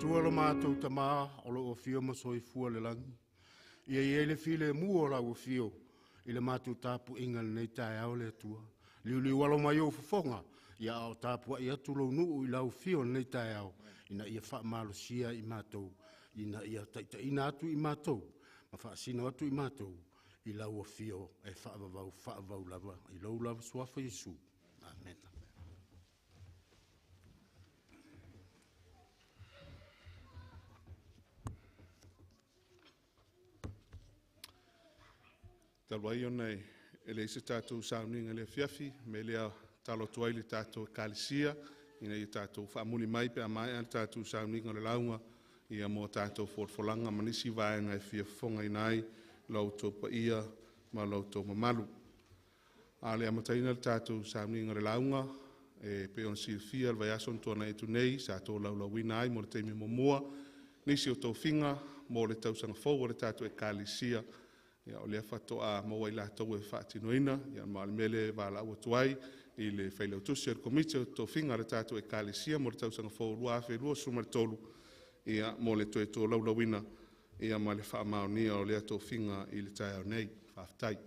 Atua lo matou Tama o lo o afio ma soifua i le lagi, ia i ai le filemu o lau afio i le matou tapuaiga i lenei taeao le Atua. Liuliu alo mai ou fofoga a o tapuai atu lou nuu i lau afio i lenei taeao, ina ia faamalosia i matou, ina ia taitaiina atu i matou ma faasino atu i matou i lau afio e faavavau, faavavau lava i lou lava Suafa Iesu. Amene. Talu ai ona e leai se tatou sauniga i le afiafi, o le mea lea e tatalo atu ai i le tatou Ekalesia, ina ia tatou faamuli mai pe a maea le tatou sauniga o le lauga mo a tatou folafolaga ma nisi vaega e fia fofogaina ai lo outou paia ma lo outou mamalu. A o le i amataina le tatou sauniga o le lauga, e pei ona silafia i le vaiaso na tuanai atu nei, sa tolaulauina ai mo le taimi muamua nisi o tofiga mo le tausaga fou o le tatou Ekalesia. Ia, o lea faatoa maua i latou e faatinoina, ma o le mea lea e valaau atu ai i le Failautusi o le Komiti o Tofiga a le tatou Ekalesia mo le tausaga fou 2023, ia, mo le toe tolaulauina ma le faamaonia o lea tofiga i le taeao nei. Faafetai.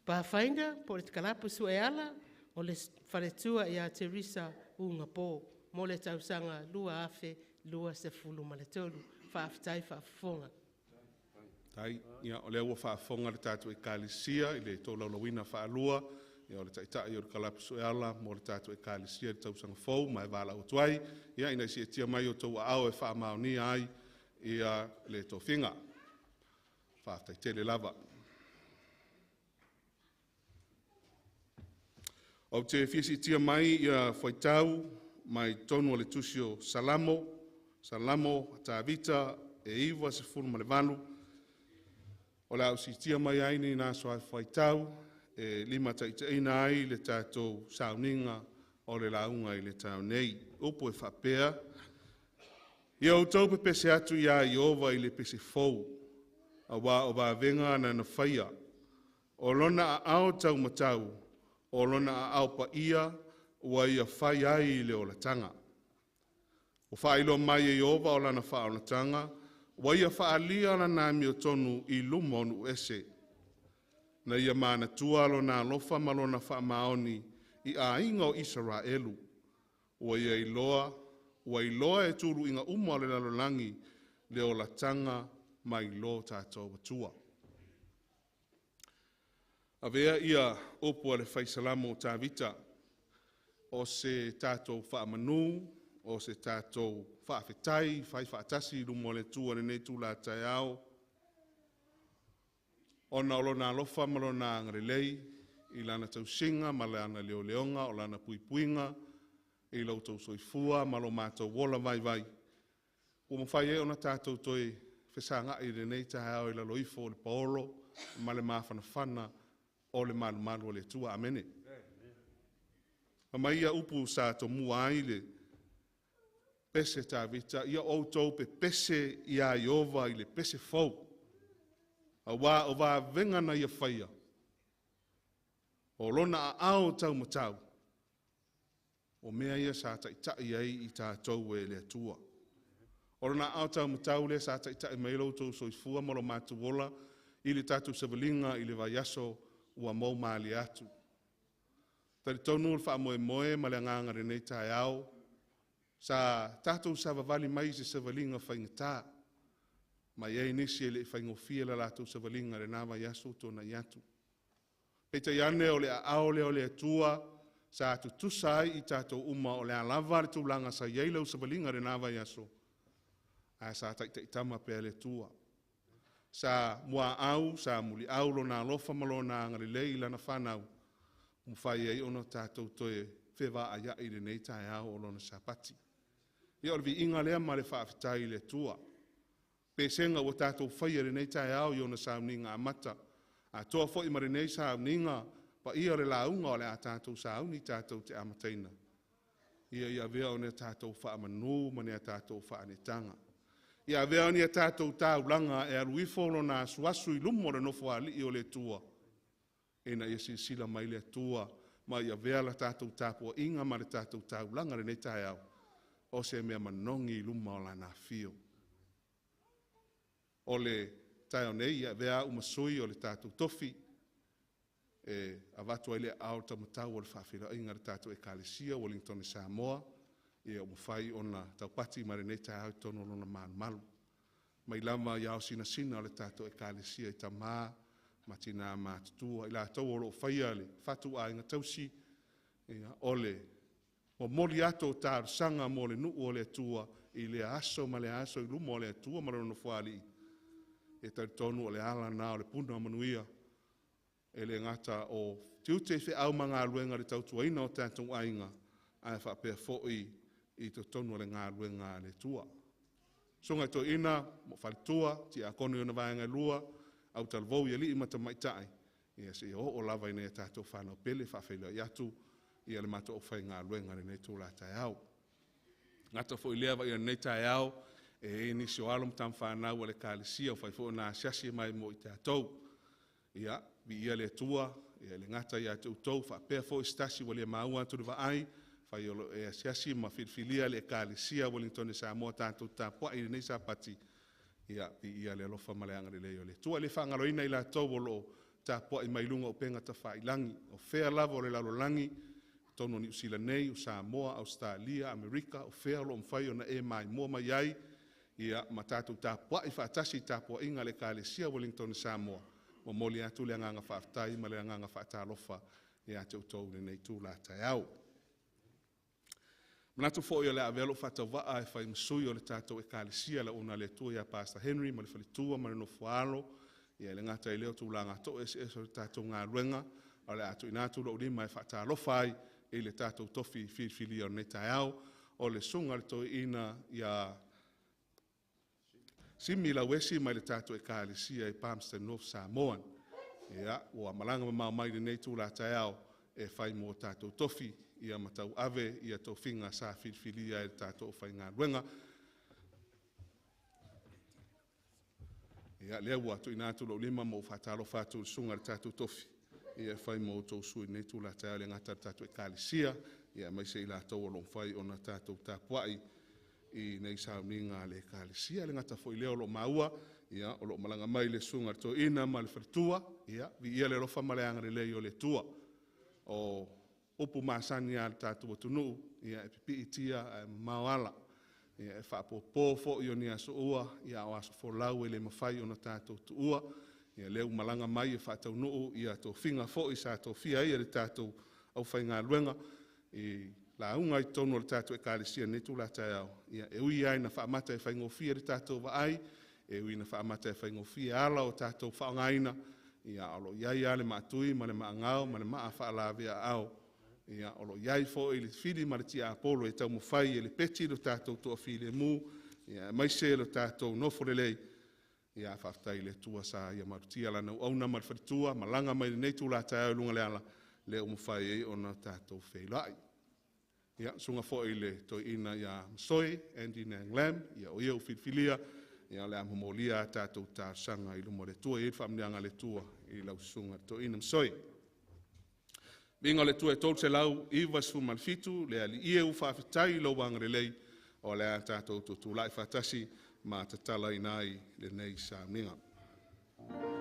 Pathfinder po o le Kalapu Sueala o le faletua ia Teresa Ugapo mo le tausaga 2023. Faafetai faafofoga. Tai, ia, o lea ua faafofoga le tatou Ekalesia i le tolaulauina faalua o le Taitai o le Kalapu Sueala mo le tatou Ekalesia i le tausaga fou, ma e valaau atu ai, ia, ina ia siitia mai outou aao e faamaonia ai le tofiga. Faafetai tele lava. Ou te fia siitia mai fuaitau mai totonu o le tusi o Salamo, Salamo a Tavita e 98, o le a ou siitia mai ai ni na fuaitau e limataitaiina ai le tatou sauniga o le lauga i le taeao nei. Upu e faapea: Ia outou pepese atu iā Ieova i le pese fou, auā o vavega na na faia, o lona aao taumatau, o lona aao paia ua ia fai ai le olataga. Ua faailoa mai e Ieova o lana faaolataga, ua ia faaalia lana amiotonu i luma o nuu ese. Na ia manatua lona alofa ma lona faamaoni i aiga o Isaraelu. Ua ia iloa, ua iloa e tuluiga uma o le lalolagi le olataga mai lo tatou Atua. Avea ia upu a le Fai Salamo o Tavita, o se tatou faamanu, o se tatou faafetai fai faatasi i luma o le Atua i lenei itula taeao, ona o lona alofa ma lona agalelei i lana tausiga ma lana leoleoga, o lana puipuiga i lo outou soifua ma lo matou ola vaivai, ua mafai ai ona tatou toe fesagai i lenei taeao i lalo ifo o le paolo ma le mafanafana o le malumalu o le Atua. Amene. Aumai ia upu sa tomua ai le pese Tavita, ia outou pepese iā Ieova i le pese fou, auā o vavega na ia faia, o lona aao taumatau, o mea ia sa taitai ai i tatou e le Atua. O lona aao taumatau lea sa taitai mai ai lo outou soifua ma lo matou ola i le tatou savaliga i le vaiaso ua mou malie atu. Talitonu le faamoemoe ma le agaga i lenei taeao, sa tatou savavali mai i se savaliga faigata, ma i ai nisi e le i faigofie le latou savaliga i lena vaiaso ua tuanai atu. Peitai ane o le aao lea o le Atua sa tutusa ai i tatou uma, o le a lava le tulaga sa i ai lau savaliga i lena vaiaso, ae sa taitaitama pea le Atua. Sa muaau, sa muliau lona alofa ma lona agalelei i lana fanau, mafai ai ona tatou toe fevaaiai i lenei taeao o lona Sapati. Ia o le viiga lea ma le faafetai i le Atua. Pesega ua tatou faia i lenei taeao i ona sauniga amata, atoa foi ma lenei sauniga paia o le lauga o le a tatou sauni tatou te amataina, ia avea o ni a tatou faamanu ma ni a tatou faaneetaga. Ia avea ni a tātou taulaga e alu ifo lona asuasu i luma o le nofoalii o le Atua, ina ia silasila mai le Atua ma ia avea la tatou tapuaiga ma le tatou taulaga lenei taeao, o se mea manogi i luma o lana afio. O le taeao nei, ia avea au ma sui o le tatou tofi, e avatu ai le aao taumatau o le faafeiloaiga a le tatou Ekalesia Ueligitone Samoa, ia ua mafai ona taupati mai lenei taeao i totonu o lona malumalu. Mai lava i ao sinasina o le tatou Ekalesia i tamā ma tinā matutua, i latou o lo o faia le fatuaiga tausi, ia, o le momoli atu o talosaga mo le nuu o le Atua i lea aso ma lea aso i luma o le Atua ma lona Nofoalii, e talitonu o le ala na o le puna o manuia, e le gata o tiute feau ma galuega le tautuaina o tatou aiga, ae faapea foi i totonu o le galuega a le Atua. Susuga i toeaina, mo faletua, tiakono i ona vaega e lua, autalavou i alii ma tamaitai, ia seia oo lava ina ia tatou whanau pele faafeiloai atu ia le matou aufaigaluega i lenei itula taeao. Gata foi lea vaai lenei taeao, e i ai nisi o alo ma tama fanau a le Ekalesia ua fai foi ona asiasi mai mo i tatou. Ia, viia le Atua, ia le gata ia te outou, faapea foi se tasi ua le maua atu le vaai, fai o lo e asiasi ma filifilia le Ekalesia Ueligitone Samoa tatou tapuai i lenei Sapati, ia, viia le alofa ma le agalelei o le Atua. E le faagaloina i latou o lo o tapuai mai luga o upega tafailagi, o fea lava o le lalolagi, totonu o Niu Sila nei, o Samoa, Ausetalia, Amerika, o fea o lo o mafai ona e maimoa mai ai, ia, ma tatou tapuai faatasi i tapuaiga a le Ekalesia Ueligitone Samoa, momoli atu le agaga faafetai ma le agaga faatalofa ia te outou i lenei itula taeao. Manatu foi o le a avea lou faatauvaa e fai ma sui o le tatou Ekalesia le auauna a le Atua ia Pastor Henry ma le faletua ma le nofoaalo, ia le gata i lea o tulaga toeseese o le tatou galuega, o le a tuuina atu lou lima e faatalofa ai i le tatou tofi filifilia o lenei taeao, o le susuga i le toeaina ia Simi Lauesi mai le tatou Ekalesia i Palmerston North Samoa. Ia, ua malaga mamao mai lenei itula taeao e fai mo tatou tofi, ia ma tauave ia tofiga sa filifilia e le tatou aufaigaluega. Ia, lea ua tuuina atu lou lima ma ou faatalofa atu i le susuga i le tatou tofi, ia e fai mo outou sui i lenei itula taeao, le gata i le tatou Ekalesia, ia aemaise i latou o lo o mafai ona tatou tapuai i nei sauniga a le Ekalesia. Le gata foi lea o lo o maua, ia, o lo o malaga mai le susuga i le toeaina ma le faletua, ia, viia le alofa ma le agalelei o le Atua. O upu masani a le tatou atunuu, ia, e pipii tia ae mamao ala. Ia, e faapopo foi o ni aso ua, ia o aso folau e le mafai ona tatou tuua. Ia, lea ua malaga mai e faataunuu ia tofiga foi sa tofia ai e le tatou aufaigaluega i lauga i totonu o le tatou Ekalesia i lenei itula taeao. Ia, e ui lava ina faamata e faigofie le tatou vaai, e ui ina faamata e faigofie ala o tatou faaaogaina, ia, o lo o i ai lava le maatui ma le maagao ma le maa faalavea-aao. Ia, o lo o i ai foi le fili ma le tiapolo e taumafai e lepeti lo tatou toafilemu, ia, aemaise lo tatou nofo lelei. Ia, faafetai i le Atua sa ia malutia lana auauna ma le faletua, malaga mai lenei itula taeao i luga o le ala, lea ua mafai ai ona tatou feiloai. Ia, susuga foi i le toeaina ia Masoe, Andy Nang Lam, ia o ia ua filifilia, ia o le a momolia a tatou talosaga i luma o le Atua, e i ai le faamanuiaga a le Atua i lau susuga i le toeaina Masoe. Viiga o le Atua e 397, le Alii e ua faafetai i lou agalelei, o le a tatou tutulai faatasi ma tatalaina ai lenei sauniga. Thank you.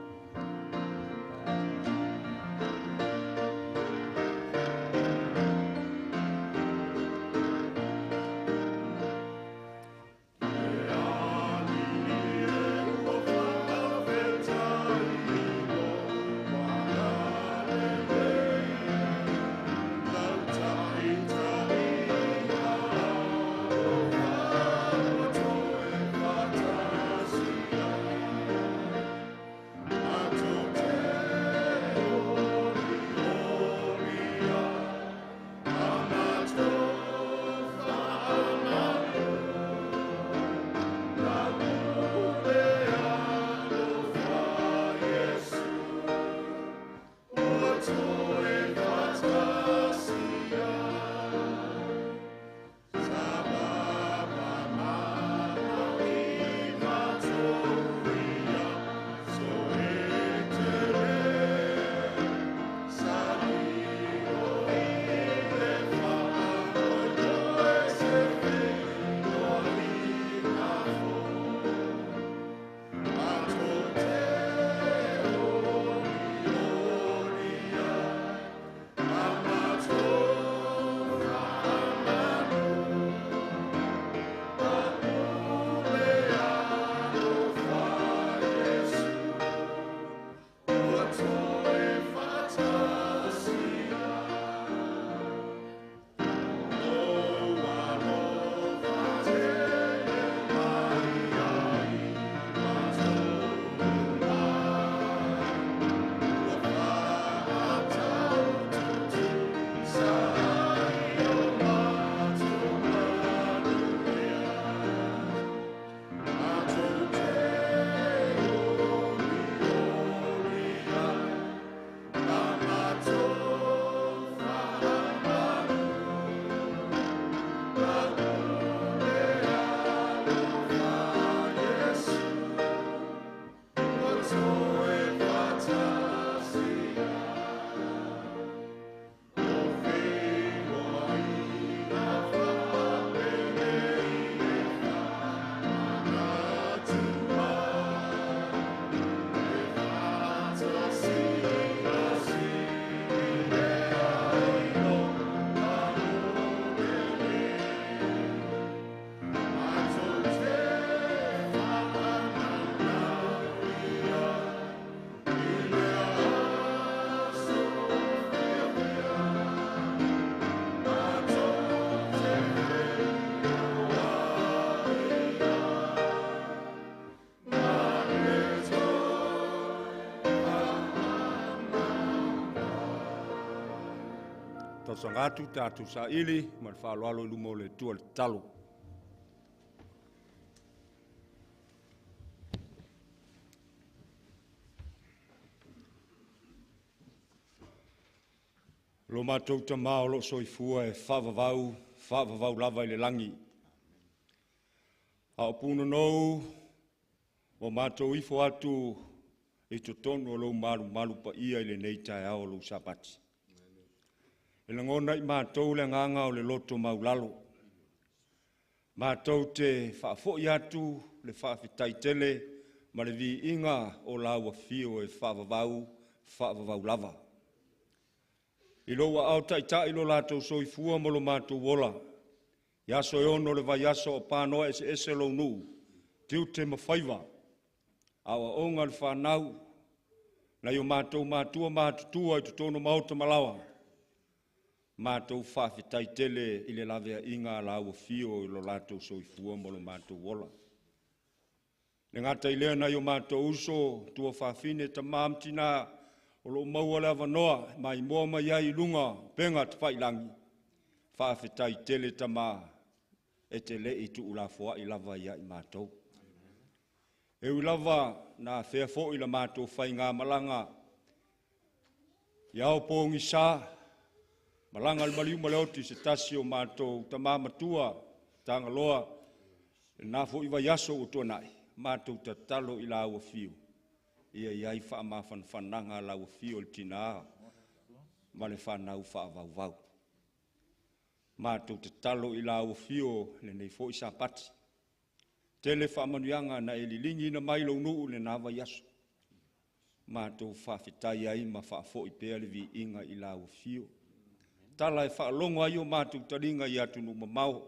Talosaga atu tatou saili ma le faaaloalo i luma o le Atua le tatalo. Lo matou Tamā o lo o soifua e faavavau, faavavau lava i le lagi. A o punonou ua matou ifo atu i totonu o lou malumalu paia i lenei taeao o lou Sapati. E lagona i matou le agaga o le loto maulalo. Matou te faafoi atu le faafetai tele ma le viiga o lau afio e faavavau, faavavau lava. I lou aao taitai lo latou soifua ma lo matou ola, i aso e 6 o le vaiaso o panoa eseese lou nuu, tiute ma faiva, aoaoga le fanau, nai o matou matua matutua i totonu o maota ma laoa, matou faafetai tele i le laveaiga a lau afio i lo latou soifua ma lo matou ola. Le gata i lea nai o matou uso, tuafafine, tama ma tina, o lo o maua le avanoa maimoa mai ai i luga o upega tafailagi, faafetai tele tama e te le i tuulafoai lava ia i matou. E ui lava na afea foi la matou faigamalaga i ao pogisa, malaga le maliu ma le oti i se tasi o matou tama matua Tagaloa, lena foi vaiaso ua tuanai, matou tatalo i lau afio, ia i ai faamafanafanaga a lau afio i le tina ma le fanau faavauvau. Matou tatalo i lau afio lenei foi Sapati. Tele faamanuiaga na e liligiina mai lou nuu i lena vaiaso. Matou faafetai ai ma faafoi pea le viiga i lau afio. Tala e faalogo ai o matou taliga i atunuu mamao,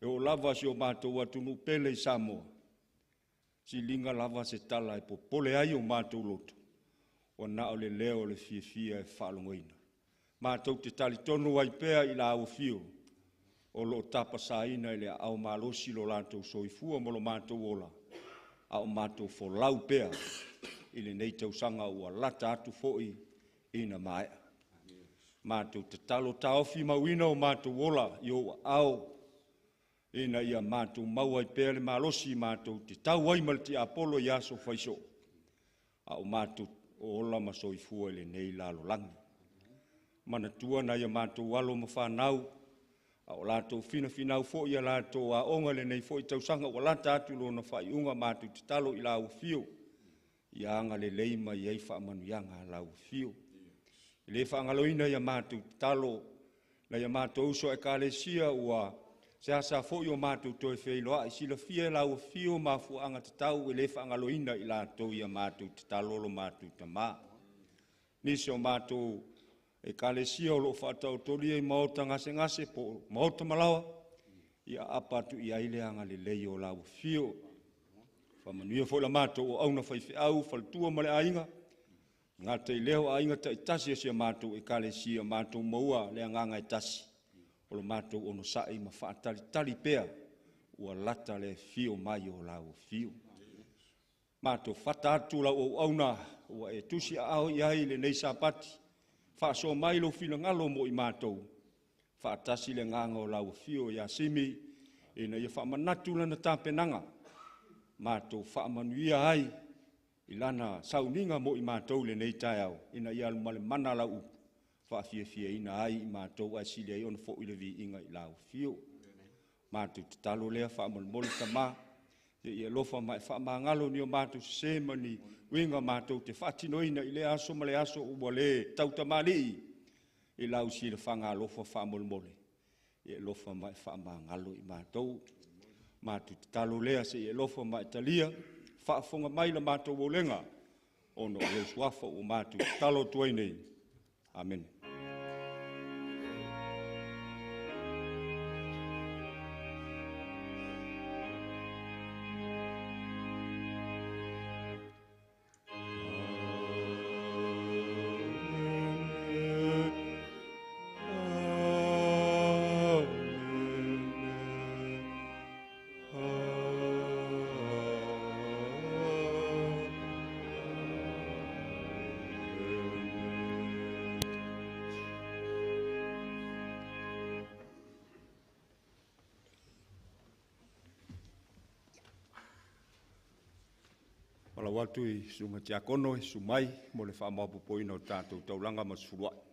e oo lava si o matou atunuu pele i Samoa, siliga lava se tala e popole ai o matou loto, ua na o le leo o le fiafia e faalogoina. Matou te talitonu ai pea i lau afio, o lo o tapasaina i le aao malosi lo latou soifua ma lo matou ola, a o matou folau pea i lenei tausaga ua lata atu foi ina maea. Matou tatalo taofi mauina o matou ola i ou aao, ina ia matou maua ai pea le malosi matou te tau ai ma le tiapolo i aso faisoo, a o matou ola ma soifua i lenei lalolagi. Manatua nai a matou alo ma fanau, a o latou finafinau foi a latou aoga i lenei foi tausaga ua lata atu lona faaiuga, matou tatalo i lau afio, ia agalelei mai ai faamanuiaga a lau afio. E le faagaloina ia matou tatalo, nai a matou uso a Ekalesia ua seasea foi o matou toe feiloai, silafia e lau afio mafuaaga tatau, e le faagaloina i latou ia matou tatalo lo matou Tamā. Nisi o matou Ekalesia o lo o faataotolia i maota gasegase po o maota malaoa, ia aapa atu i ai le agalelei o lau afio. Faamanuia foi la matou auauna faifeau, faletua ma le aiga, gata i lea o aiga taitasi o si a matou Ekalesia, matou maua le agaga e tasi, o lo matou onosai ma faatalitali pea, ua lata le afio mai o lau afio. Matou fata atu lau auauna ua e tusiaao i ai lenei Sapati, faasoa mai lou finagalo mo i matou, faatasi le agaga o lau afio ia Simi, ina ia faamanatu lana tapenaga, matou faamanuia ai i lana sauniga mo i matou lenei taeao, ina ia alumalemana lau upu, faafiafiaina ai i matou ae sili ai ona foi le viiga i lau afio. Matou tatalo lea faamolemole Tamā, ia alofa ma e faamagalo ni o matou sese ma ni uiga matou te faatinoina i lea aso ma le aso ua le tautamalii i lau silafaga alofa faamolemole, ia alofa ma e faamagalo i matou. Matou tatalo lea se i alofa ma e talia, faafofoga mai la matou olega, ona o lou suafa ua matou tatalo atu ai nei. Amene. Falau atu i susuga tiakono e susu mai mo le faamaopoopoina o tatou taulaga ma sefuluai.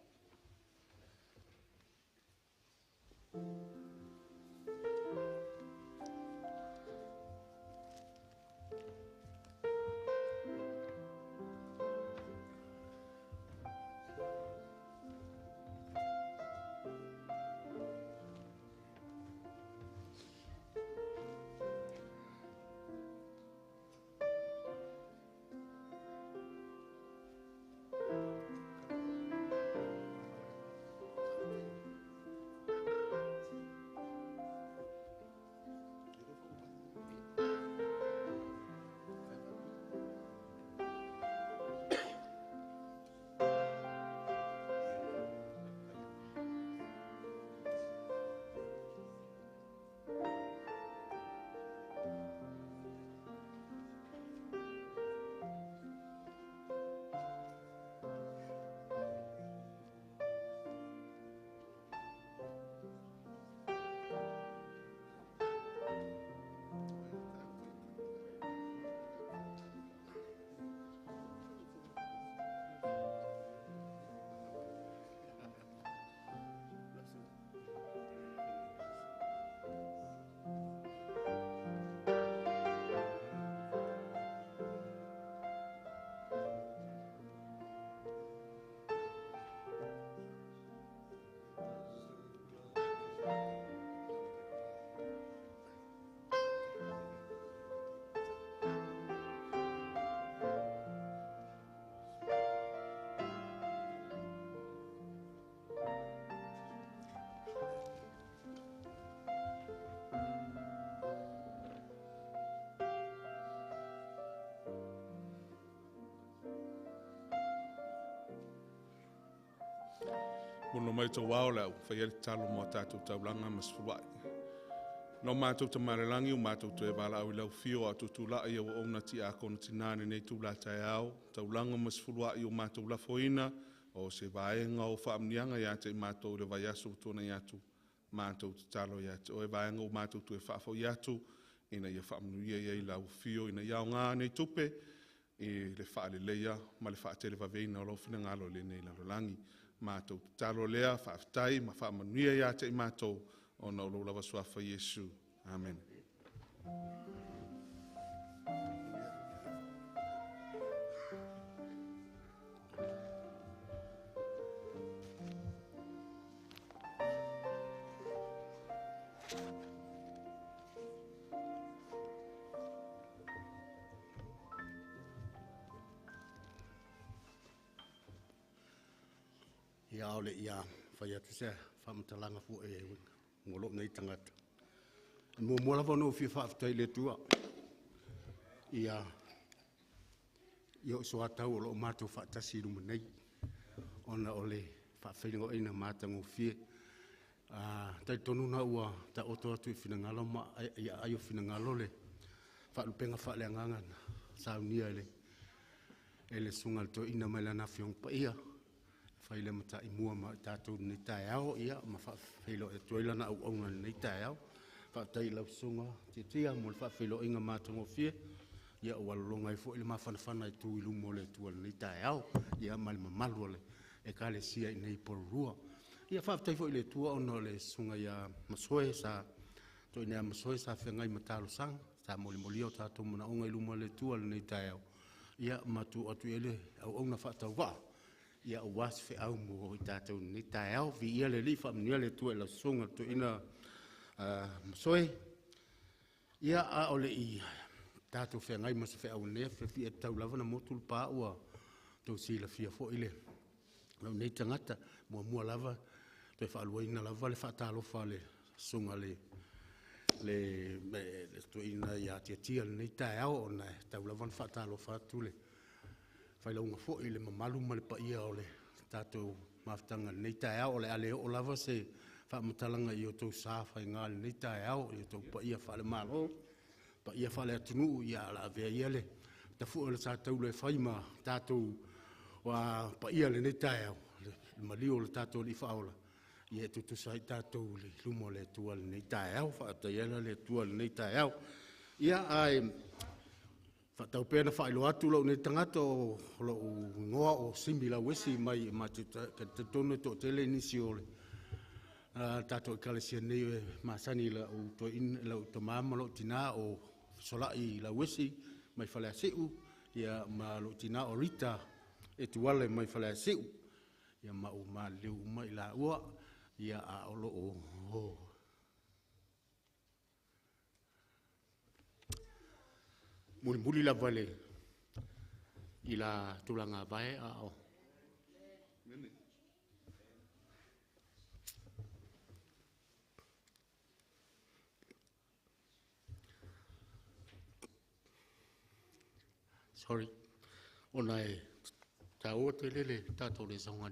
Pono mai tau ao le au, whai ele talo mo tātou taulanga ma sefuluai. No mātou te marelangi o mātou toe wala au i lau fio a tūtū ia o ona ti a kona tinane nei tū la tai ao, taulanga ma sefuluai o mātou lafoina, o se vaenga o whaamnianga ia te i mātou le vaiaso tōna i atu, mātou te talo ia te oe vaenga o mātou toe whaafo i atu, ina ia whaamnuia ia i lau fio, ina ia o ngā nei tupe, i le whaaleleia ma le whaatele waveina o lau whina le nei lalolangi. Mātou te talo lea, whaaftai, ma whaamanuia ia te i mātou, o na o lava suafa Iesu. Amen. Ia ole ia whai atu se whamatalanga fua e ngolo nei tangata. Mo mo lava no fia whaaftai le tua. Ia ia so atau o lo mātou whaatasi ruma nei. Ona o le whaawhiringo ina mātango fie. Tai tonu na ua ta oto atu i whinangalo ma ia aio whinangalo le whaalupenga whaaleanganga saunia ele sunga le toina mai lana whiong pa ia. Whai le mata i mua ma tātou nei taeao, ia, ma whawhelo e tuaila na au aunga nei taeao. Whaatai lau sunga titia mo le whawhelo inga mātongo fie, ia o walolonga i fo i le mawhanawhana i tū i lumo le tua nei taeao, ia ma le mamalu le e kale sia i nei porurua. Ia whaatai fo i le tua ona le sunga ia masoe sa, toi nea masoe sa whengai matalo sang, sa moli moli o tātou mana onga i lumo le tua le nei taeao. Ia matu atu ele au auna whaatau waa. Ia o wasi fe au mo i tātou nei taeao, vi ia le li whaamnia le tua i la sunga tu ina masoe. Ia a ole i tātou whengai masa fe au nea, fe fi e tau lava na motu le pā ua tau sila fia fo i le lau nei tangata, mua mua lava, toe whaaluaina lava le whaatalofa le sunga le tu ina ia tia tia le nei taeao, ona tau lava na whaatalofa atu le whailaunga fo i le mamalu ma le paia o le tātou mafutanga nei taeao, o le ale o lava se whaamatalanga i o tau sā whainga le nei taeao, i o tau paia whaale malo, paia whaale atunuu, ia ala avea ia le tafu o le sa taulo e whai ma tātou wa paia le nei taeao, le malio o le tātou li whaola, ia e tutusa i tātou le lumo le tua le nei taeao, whaataiala le tua le nei taeao. Ia ai Faatau pea na faailoa atu lou nei tagata o lou igoa o Simi Lauesi mai matou talitonu e toatele nisi o le tatou Ekalesia nei e masani i lau toeaina, lau tama ma lou tina o Fesolai Lauesi mai Faleasiu, ia ma lou tina o Rita Etuale mai Faleasiu, ia ma ua maliliu uma i laua, ia a o loo mulimuli lava i la tulaga vae a o sorry, ona e taua tele le tatou liaison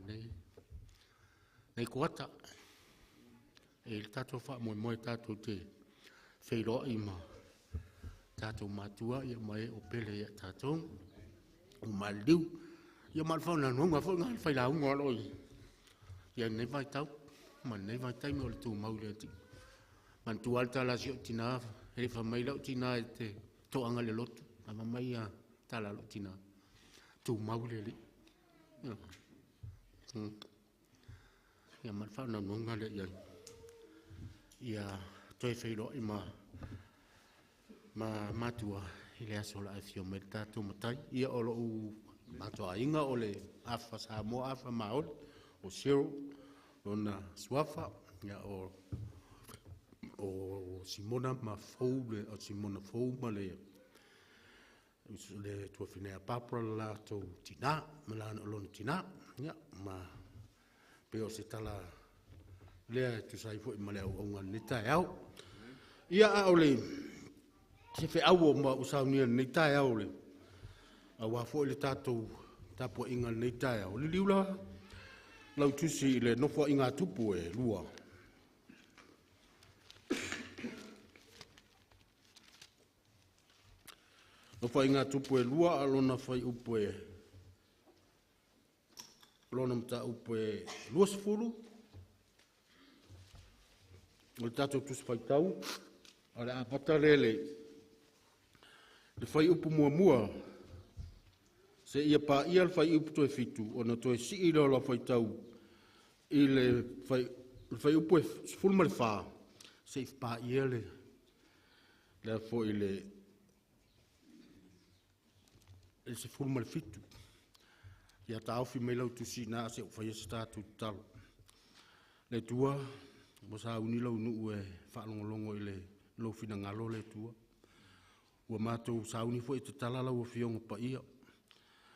nei kuata. E i ai le tatou faamoemoe tatou te feiloai ma tatou matua ma e o pele ia tatou ua maliliu. Ia ma o le faanoanoaga foi lena i le failauga o lo o i ai i lenei vaitau ma lenei vaitaimi o le tumau i le Alii. Manatua lava le tala a si ou tina, e le i fai mai lau tina e te toaga i le lotu, ae fai mai le tala a lou tina, tumau i le Alii. Ia ma le faanoanoaga lea i ai, ia toe feiloai ma matua i le aso o le a e afio mai ai le tatou Matai. Ia o lou matou aiga o le Afa Samoa, Afa Maori, o Cyril lona suafa, ia o Simona ma Fou, o Simona Fou ma le tuafafine ia Barbara le latou tina, ma lona tina. Ia, ma pei o se tala lea e tusa ai foi ma le auaunaga i lenei taeao. Ia, a o le se feau ua saunia i lenei taeao aua foi le tatou tapuaiga i lenei taeao, liliu la lau tusi i le Nofoaiga a Tupu e 2. Nofoaiga a Tupu e 2 a o lona fuaiupu e lona mataupu e 20 o le tatou Tusi Faitau, o le a amata lea i le fuaiupu 1 seia paia le fuaiupu toe 7, ona toe sii lea o lau faitau i le fuaiupu e 14 seia paia le 17. Ia taofi mai lau tusi i ina ae se i ou faia se tatou tatalo. Le Atua, ua sauni lou nuu e faalogologo i lou finagalo le Atua. Ua matou sauni foi e tatala lau Afioga Paia,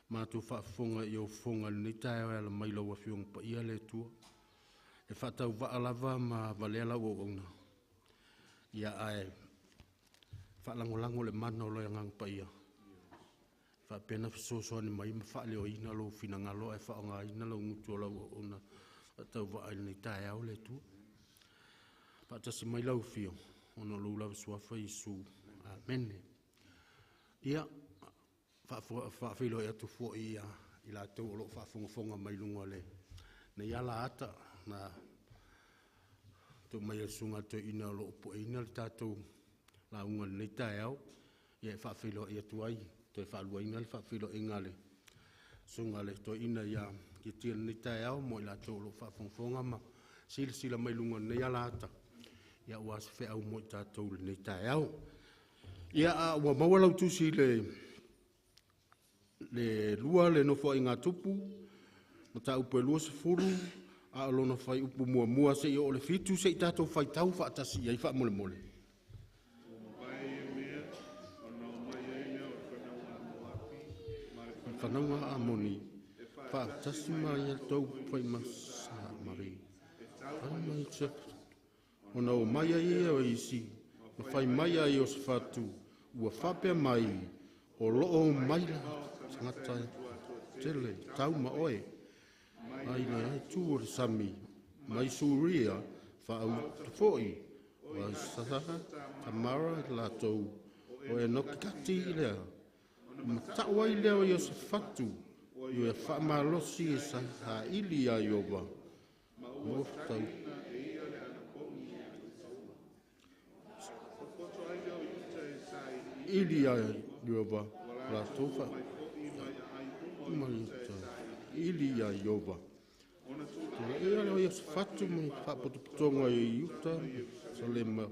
matou faafofoga i ou fofoga i lenei taeao e ala mai i lau Afioga Paia le Atua. E faatauvaa lava ma valea lau auauna, ae faalagolago le mana o le Agaga Paia, e faapea ona fesoasoani mai ma faaleoina lou finagalo ae faaaogaina lau gutu o lau auauna faatauvaa i lenei taeao le Atua. Faatasi mai lau Afio, ona o lou lava suafa Iesu. Amene. Ia, faafeiloai atu foi ia i latou o lo o faafogafoga mai luga o lenei alaata na tuu mai e le Susuga i le Toeaina o lo o pueina le tatou lauga i lenei taeao. Ia e faafeiloai atu ai, toe faaluaina le faafeiloaiga a le Susuga i le Toeaina ia Tiatia i lenei taeao mo i latou o lo o faafogafoga ma silasila mai luga o lenei alaata, aua se feau mo i tatou i lenei taeao. Ia, a ua maua lau tusi i le 2 le Nofoaiga a Tupu, mataupu e 20, a o lona fuaiupu 1 seia oo i le 7, se i tatou faitau faatasi i ai faamolemole. Le fanauga a Amoni, faatasi ma ia tou fai ma Samari, fai mai ona o mai ai ia o isi, ma fai mai ia Iosefatu, ua faapea mai, o loo mai la tagata tele tau ma oe, mai le itu o le sami, mai Suria, faautu foi, o Sasaha, Tamara latou, o Enokikati lea, matau ai lea o Iosefatu, ia faamalosi e saili ia Iowa, mo tau ili ia Iowa. Latou fa ili ia Iova. Tulai le Iosafatu ma faapotopotoga i Iuta Salema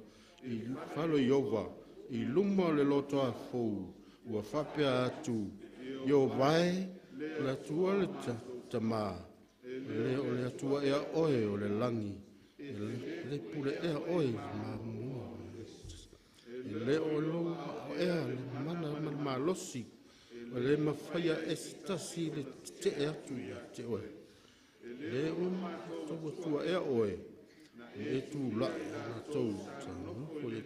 i fale o Iova i luma o le lotoifou ua faapea atu, Iova e, o le Atua le tamā, le o le Atua ea oe o le lagi, e le pule ea oe ma mua. E le o lou ea le mana ma le malosi, o le mafaia e se tasi le tetee atu ia te oe. Le o matou atua ea oe, e tulai latou nofo le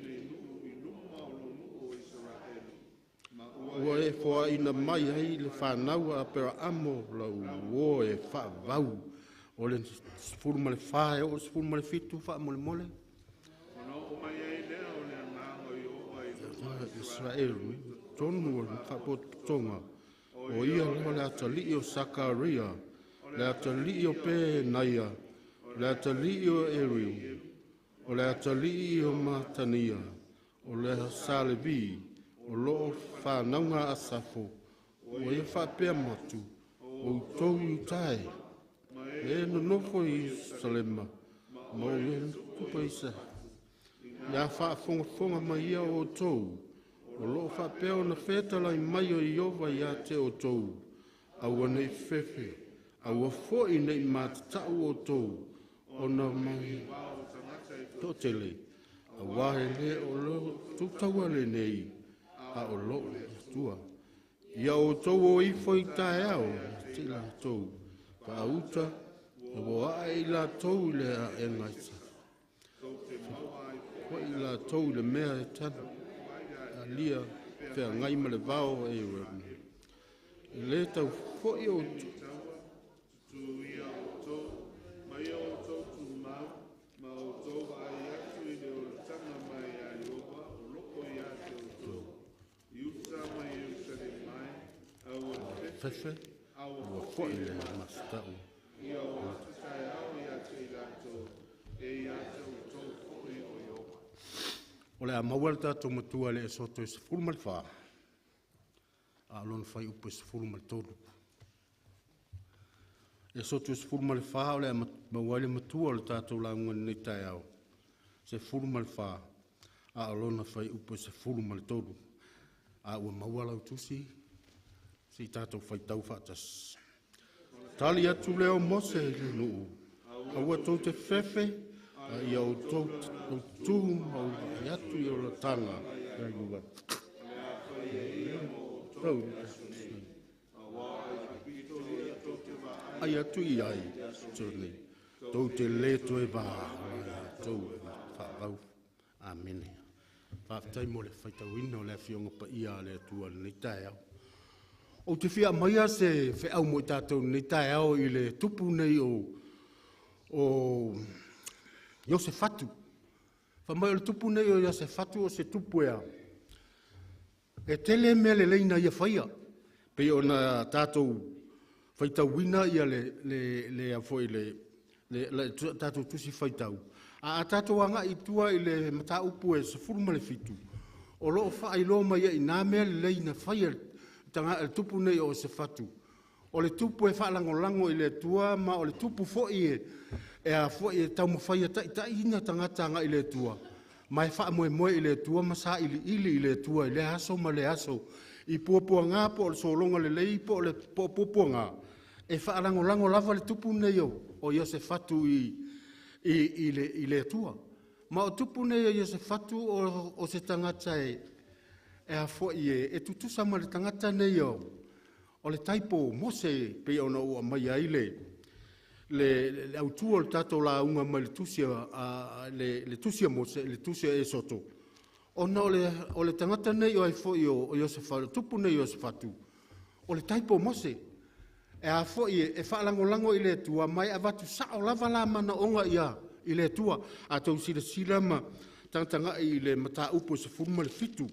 ua e foaina mai ai le fanau a Aperaamo lau uo e faavavau. O le 14 e oo i le 17 faamolemole. Israel tonu o le faapotopotoga o ia lava le atalii o Sakaria, le atalii o Penaia, o le atalii o Eriu, o le atalii o Matania, o le sa Levi, o loo fanauga a Asafo. Ua ia faapea atu, outou Iuta e, e nonofo i Ierusalema, ma o tupa isa, ia faafogafoga mai ia outou, o loo faapea ona fetalai mai o Ieova ia te outou, aua nei fefe, aua foi nei matatau outou ona mai toatele, auā e le o lo outou taua lenei, a o lo le Atua. Ia outou o ifo i taeao ia te i latou faauta, ua ae i latou i le aega i foi i latou i le mea e tanu alia feagai ma le vao e E le tau foi o fefe, ua foi le matatau. O le a maua le tatou matua le Esoto e 14, a o lona fuaiupu e 13. Esoto 14 o le a maua ai le matua o le tatou lauga i lenei taeao, 14, a o lona fuaiupu e 13. A ua maua lau tusi, se i tatou faitau faatasi. Tali atu lea o Mose i le nuu, aua tou te fefe, a ia outou tu ma ou vaai atu i olataga. Ai atu i ai, tou te le toe vā o latou faavau. Amene. Faafetai mo le faitauina o le Afioga Paia a le Atua i lenei taeao. Ou te fia aumaia se feau mo i tatou i lenei taeao i le tupu nei o Iosefatu. Fai mai o le tupu nei o Iosefatu o se tupu e tele mea lelei na ia faia. Pei ona tatou faitauina ia le foi le tatou tusi faitau. A tatou agai i tua i le mataupu e 17, o loo faailoa mai ai nā mea lelei na faia le tupu nei o Iosefatu. O le tupu e faalagolago i le Atua, ma o le tupu foi e a foi e taumafai e taitaiina tagata agai le Atua, ma e faamoemoe i le Atua ma sailiili i le Atua i lea aso ma lea aso. I puapuaga po o le sologa lelei po o le puapuaga, e faalagolago lava le tupu nei o Iosefatu i le Atua. Ma o tupu nei o Iosefatu o se tagata e a foi e tutusa ma le tagata nei o le taipo o Mose, pei ona ua aumai ai le autu o le tatou lauga mai le tusi a le tusi a Mose, le tusi a Esoto, ona o le tagata nei o ai foi o Iosefatu, tupu nei o Iosefatu, o le taipo o Mose. E a foi e faalagolago i le Atua, ma e avatu sao lava la manaoga ia i le Atua. A tou silasila ma tagatagai i le mataupu e 17,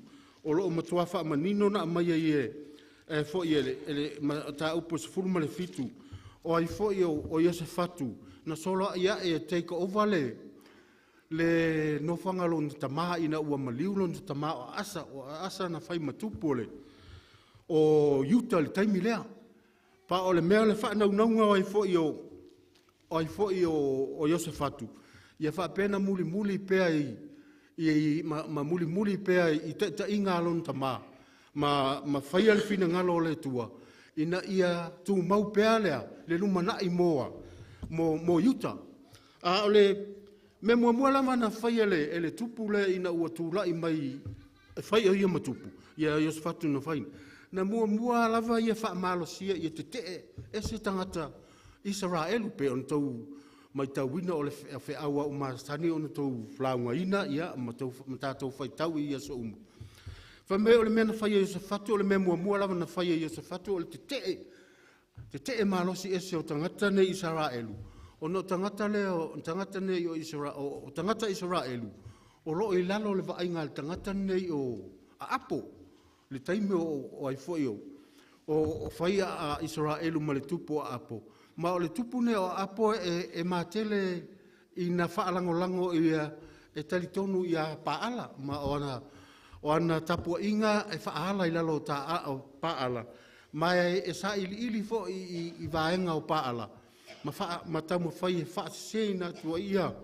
o loo matua faamanino na aumai ai e foi e le mataupu e 17, o ai foi o Iosefatu na soloai ae e take over le nofoaga lona tamā ina ua maliu lona tamā o Asa. O Asa na fai ma tupu o Iuta le taimi lea. Pa o le mea le whaanaunauga ai fo i o ai fo i o Iosefatu, ia whaapena muli muli pea i ma muli muli pea i te inga alon tama, ma whaia le whina ngalo le tua, ina ia tū mau pea lea, le lumanai moa, mo Iuta. A o le me mua lava na whaia le, ele tupu le ina ua tūlai mai, whaia ia matupu, ia Iosefatu na whaina. Na mua lava ia whaamalosia ia te te ese tangata Israelu pe on tau mai tauina o le wheaua o masani o na tau flaungaina ia ma tau tātou whaitau ia so umu. Wha o le mea na whaia Iosefatu o le mea mua lava na whaia Iosefatu o le te te malosi ese o tangata ne Israelu. O no tangata le o tangata ne o Israel o tangata Israelu o lo i lalo le vainga le tangata ne o Apo le taimi o ai foi o whaia a Israelu ma le tupu o Apo. Ma o le tupu ne o Apo e matele i na whaalangolango ia e talitonu ia paala. Ma o ana tapua inga e whaala i lalo ta o paala. Ma e sa ili ili fo i vaenga o paala. Ma tamu whai e whaasese ina tua ia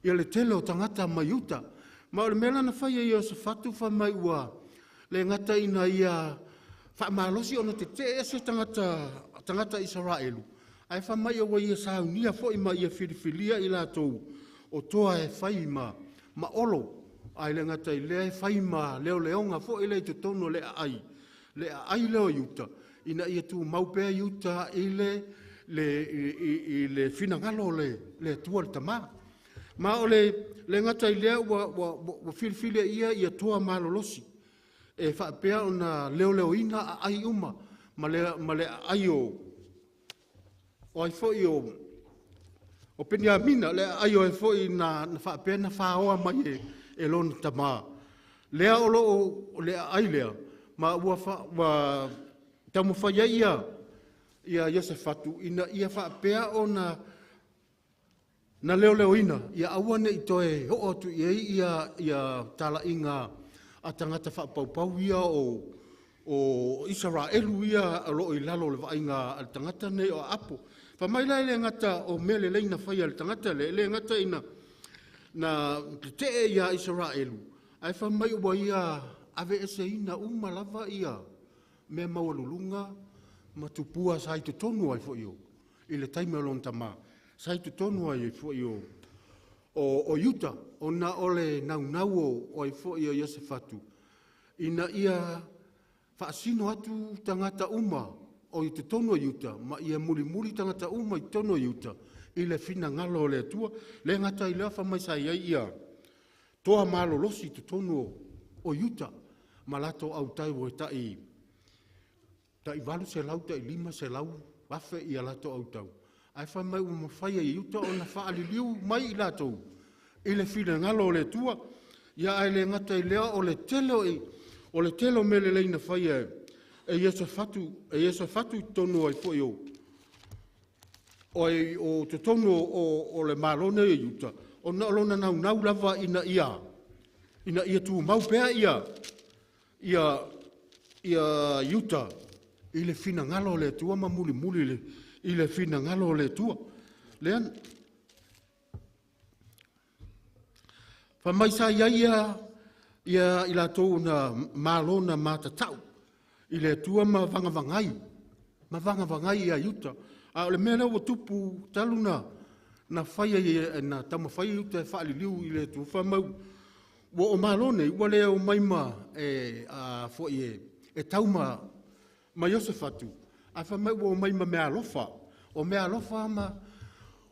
le tele o tangata mai uta. Ma o le mea lana whai e Iosefatu wha mai ua le ngata ina ia whaamalosi ona te te ese tangata Israelu. Ai wha mai o ia saunia fo i ma ia filifilia i lātou o toa e whai ma olo. Ai le ngata i lea e whai ma leo leonga fo i le totonu le ai. Le ai leo Iuta. Ina ia tū maupea Iuta i le whinangalo le tua le tama. Ma o le ngata i lea ua filifilia ia toa malolosi. E whaapea o na leo leo ina a ai uma ma le ai o ai foi o Peniamina le ai o ai foi na whaapea na whaoa mai e lona tama. Lea o lo o le ai lea ma ua taumawhai ai ia Iosefatu ina ia whaapea o na leo leo ina ia aua ne i toe ho atu i ei ia tala inga a tangata whapaupau ia o Israelu ia lo i lalo le vainga a tangata nei o Apo. Fa mai lai le ngata o mele leina whai a le tangata le ngata ina na te ia Israelu. Ai fa mai ua ia ave ese ina uma lava ia me maualulunga ma tupua sai te tonu ai fo i o. I le taime o lona tama. Sai te tonu ai fo i o o Iuta, o na ole naunau o ai fo i o Iosefatu. Ina ia whaasino atu tangata uma o i te tono Iuta, ma ia mulimuli tangata uma i tono Iuta, i le whina ngalo o le atua, le ngata i lea whamai sai ai ia toa malolosi i te tono o Iuta, ma lato au tai o tai 800, tai 500, wafe ia lato au tau. Ai whamai ua mawhai i Iuta o na whaaliliu mai i latou, i le whina ngalo o le atua, ia ai le ngata i lea o le tele o le tele o mele leina whai e Iosefatu i tonu ai foi o te tonu o le malone i Iuta, o na lona naunau lava ina ia tū mau pea ia Iuta i le whina ngalo o le atua ma muli muli i le whina ngalo o le atua. Lea, whamai sa ia ia i latou na malona matatau i le atua ma vangavangai ia Iuta. A o le mea lea ua tupu talu na whaia na taumawhai Iuta e whaaliliu i le atua whamau ua o malone ua lea o maima e foi e tauma ma Iosefatu. A whamau ua o maima mea alofa. O mea alofa ma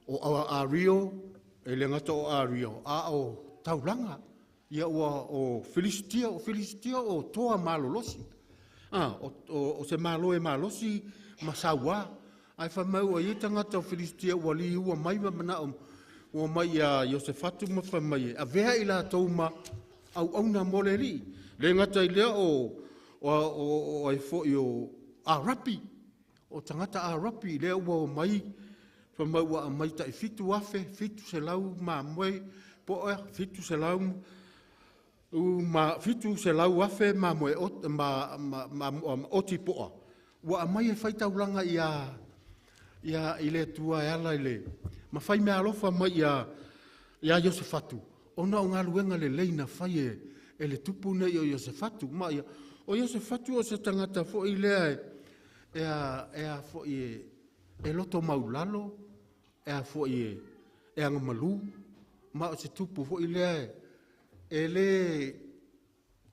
o Ario, e le ngata o Ario, a o taulanga. Ia ua o Filistia o toa malolosi. O se malo e malosi ma saua. Ai whamau o ia tangata o Filistia ua li ua mai ma mana ua mai ia Iosefatu ma whamai e. A vea i latou ma au auna mo le li. Le ngata i lea o ai foi o Arapi. O tangata Arapi lea ua mai whamau ua mai tai 7,000, 700 ma moe po 700 U ma 700,000 ma moe ot, ma oti poa. Ua amai e whai taulanga ia i le tua e ala i le ma whai mea alofa mai ia Iosefatu. Ona o ngaluenga le leina whai e le tupu nei o Iosefatu. Ma ia, o Iosefatu o se tangata fo i lea e a fo i e loto maulalo, e a fo i e angamalu, ma o se tupu fo i lea e le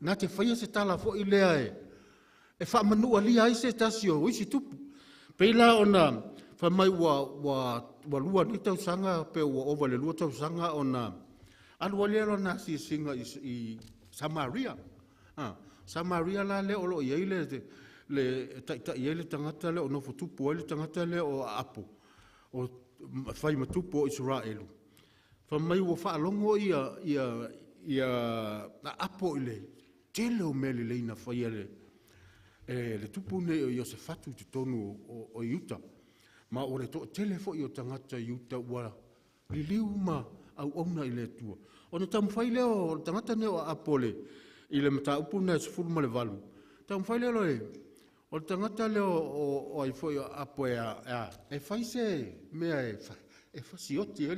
nā te whaia se tala fo i lea e whaamanua lia ai se tasi o isi tupu. Peila ona whamai ua lua ni tausanga, pe ua ova le lua tausanga ona alu alia lona si singa i Samaria. Samaria la le olo i le tai i le tangata le o nofo tupu ai le tangata le o Apo o whai matupu o Israelu. Whamai ua whaalongo ia Apo i le tele o mele leina whai le tupu nei o Iosefatu te tonu o Iuta. Ma o le to tele fo i o tangata Iuta ua liliu ma au ona i le tua. O na taumawhai leo o tangata nei o Apo le i le mataupu nei 18. Taumawhai leo le o le tangata leo o ai fo i o Apo e whai se mea e whasioti e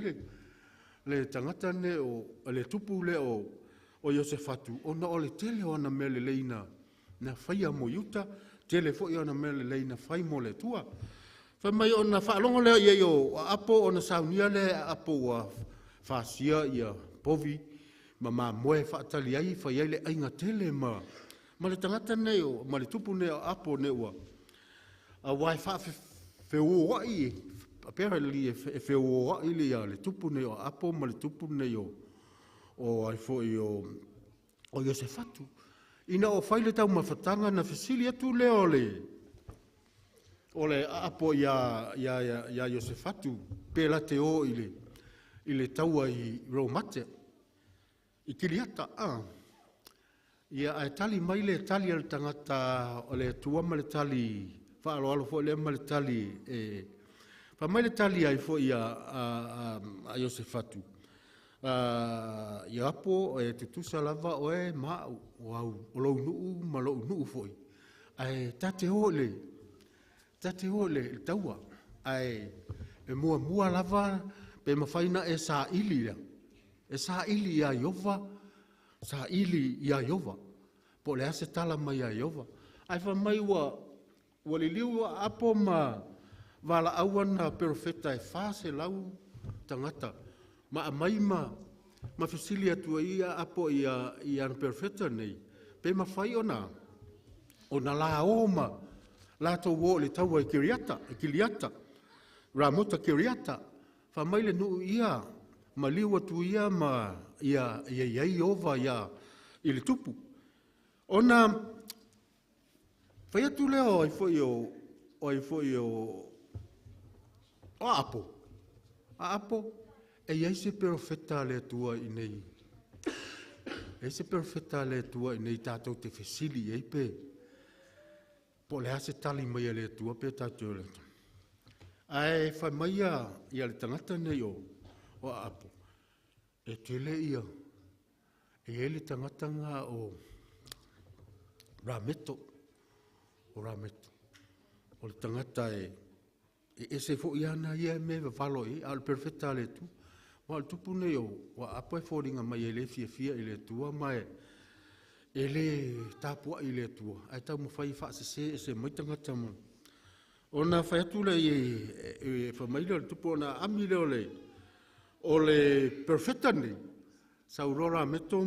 le tangata nei o le tupu le o Iosefatu. Ona o le tele o ana mea le leina na whaia mo Iuta, tele fo i ona mea le leina whai mo le tua. Whai mai ona whaalongo leo ia i o Apo, ona saunia le Apo ua whasia ia povi, ma moe whaatali ai, whai ai le ainga tele ma le tangata nei o, ma le tupu nei o Apo nei ua. A wai whaawheo ai, apera li e wheo ai le ia le tupu nei o Apo ma le tupu nei o ai fo i o Iosefatu. Ina o whai le tau mawhatanga na whesili atu leo o le Apo ia Iosefatu pe la te o i le taua i Romate, i Kiliata. Ia ae tali mai le tali a le tangata o le tua ma le tali whaaloalo fo le ma le tali e wha mai le tali ai fo ia a Iosefatu. Ia Apo e tutusa lava o e ma o au o lou nuu ma lou nuu foi. Ae tate o le taua. Ae e mua mua lava pe mawhaina e sa ili ia. E sa ili ia Iova, sa ili ia Iova. Po le ase tala mai ia Iova. Ae wha mai ua liliu Apo ma wala awana perofeta e whase lau tangata. Ma amai ma whesili atua ia Apo ia ana perofeta nei. Pe mawhai ona la o ma lātou o le taua i Kiriata, i Kiliata, Ramota Kiriata. Wha mai le nuu ia, ma liu atu ia ma ia ia Iova ia i le tupu. Ona whai atu leo ai fo i o Apo. A Apo, e iai se perofeta le atua i nei. E se perofeta le atua i nei tātou te whesili ei pe. Po le ase tali mai le atua pe tātou le atua. Ae whai mai ia le tangata nei o Apo. E tele ia, e ele tangata ngā o Rameto. O Rameto. O le tangata e ese fo ia na ia me valo i, a le perfecta le tu. Ma le tupu nei o Apo e fōringa mai e le fia fia i le tua, ma e le tāpua i le tua. Ae tau mawhai whaasese e se mai tangata mo. Ona whai atu le e whamaile o le tupu ona ami le o le perfecta nei. Saurora meto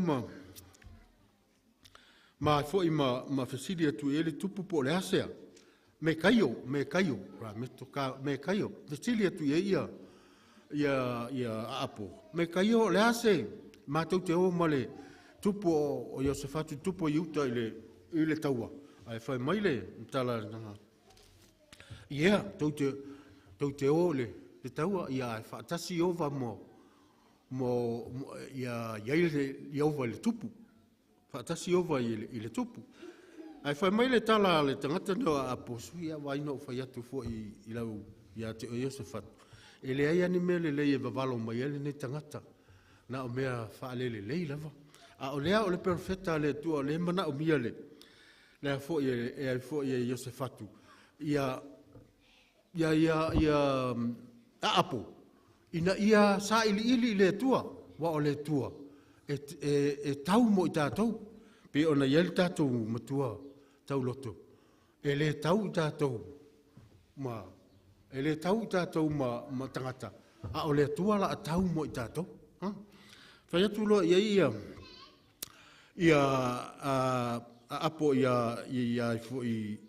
ma foi ma whesili atu e le tupu po le asea. Me kaio, Rameto ka, me kaio. Whesili atu e ia Apo. Me kaio le ase, mātou te o ma le tupu o Iosefatu, tupu o Iuta i le taua. Ai whai mai le tala nanga. Ia, tau te o le taua, ia ai whaatasi ova mo ia ova i le tupu. Whaatasi ova i le tupu. Ai whai mai le tala le tangata neo a Apo, sui ia waina o whai atu fo i lau ia te o Iosefatu. E le ai ani mea le lei e vavalo mai ele nei tangata. Na o mea whaalele lei lava. A o lea o le perofeta a le Atua o lea e manaomia le a foi e ai foi e Iosefatu ia Aapo ina ia sailiili i le Atua, aua o le Atua e tau mo i tatou. Pei ona i ai le tatou matua tauloto, e le tau i tatou ma e le tau i tatou ma tagata, a o le Atua o le a tau mo i tatou. Fai atu loa i ai ia Aapo ia foi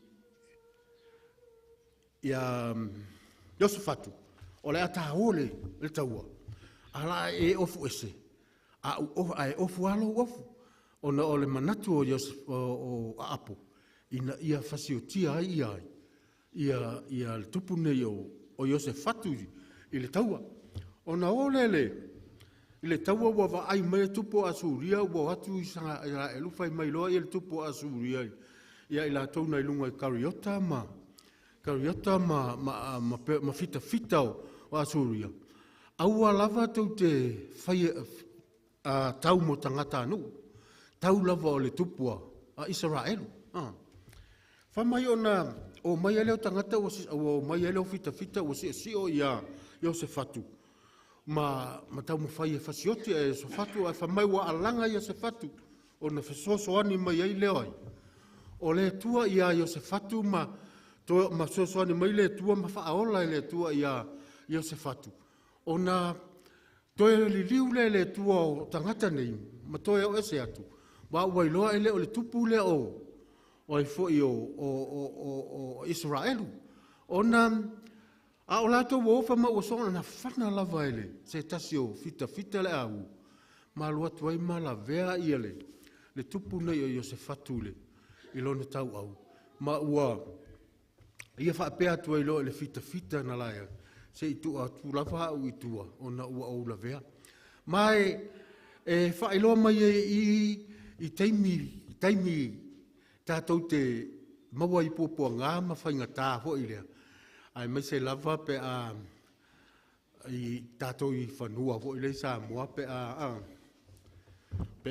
ia Iosefatu, o le a ta o le taua, a o le a e ofu ese, ae ofu lava lou ofu. Ona o le manatu o Aapo, ina ia fasiotia ai ia le tupu nei o Iosefatu i le taua. Ona o lea i le taua ua vaai mai le tupu o Asuria ua o atu Isaraelu fai mai loa le tupu o Asuria ia i latou na i luga i Kariota ma fitafita o Asuria, aua lava tou te fai tau mo tagata anu, tau lava o le tupu a Isaraelu. Fai mai ona o mai ai lea o tagata ua o mai ai lea o fitafita ua siosio ia Iosefatu ma taumafai e fasioti ia Iosefatu, ae fai mai ua alaga Iosefatu ona fesoasoani mai ai lea ai o le Atua ia Iosefatu ma fesoasoani mai le Atua ma faaola e le Atua ia Iosefatu ona toe liliu lea e le Atua o tagata nei ma toe o ese atu, ma ua iloa e le o le tupu lea o ai foi o Isaraelu. Ona a o latou ua ofa ma ua soona na fana lava e le se tasi o fitafita le au, ma alu atu ai ma lavea ia le tupu nei o Iosefatu i lona tauau, ma ua ia faapea atu ai loa i le fitafita na laia, se i tuu atu lava au i tua, ona ua ou lavea. Ma e faailoa mai e i taimi tatou te maua i puapuaga ma faigata foi lea, ae maise lava pe a i tatou i fanua foi lea i Samoa pe